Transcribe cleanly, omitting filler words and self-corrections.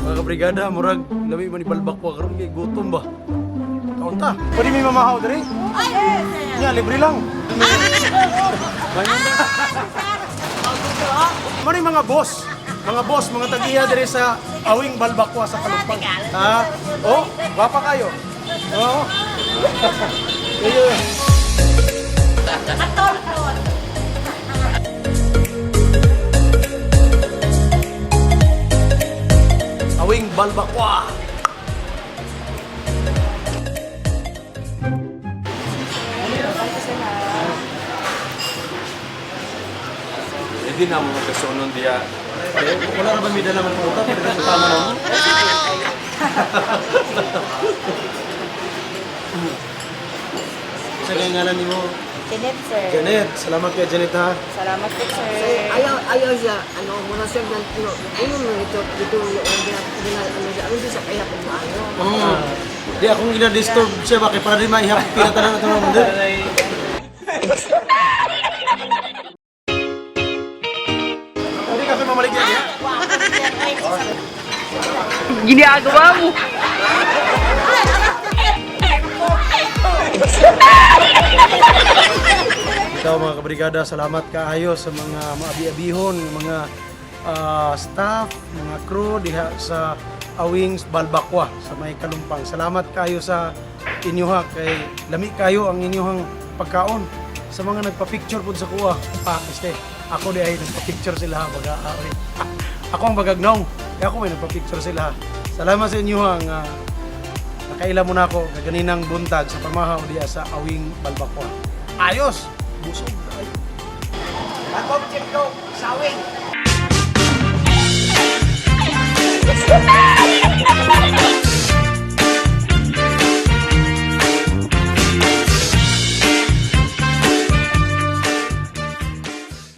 Mga kabrigada, murag lami man ni Balbakwa karon kay gutom ba. Kaunta. Pwede may mamahaw diri? Ay, Nya, libre lang. Mano yung mga boss? Mga boss, mga tag-iya diri sa Awing Balbakwa sa Kalumpang. Ha? Oh, gwapa kayo. Oo. Ayun. Awing Balbakwa. Hindi na mo magkasunon diya. Eh, wala na ba may dala man puta? Pwede na tama na mo. Sa ngalan ni mo? Janet, sir. Janet. Salamat kay Janet ha. Salamat po, sir. Ayaw, ayaw siya, ano, muna siya, gan, ano, ano, ito, ito, yung, gina, gina, ano siya, ano siya, kaya kung ano. Oo. Di akong ina-disturb siya ba kay para di maihap pinatanan ato ng mundo. Hindi ka mamaligya niya. Ginagawa mo. Ikaw mga kabrigada, salamat kaayo sa mga maabi-abihon, mga staff, mga crew diha sa Awings Balbakwa sa may Kalumpang. Salamat kayo sa inyuha kay lami kayo ang inyuhang pagkaon. Sa mga nagpa-picture pud sa kuha. Ah, este, ako di ay nagpa-picture sila baga. Ako ang bagagnong. Kaya ako may nagpa-picture sila. Salamat sa inyo ang nakaila mo na ako kaganinang buntag sa pamahaw diha sa Awing Balbakwa. Ayos! Busog! Ay. Sawing!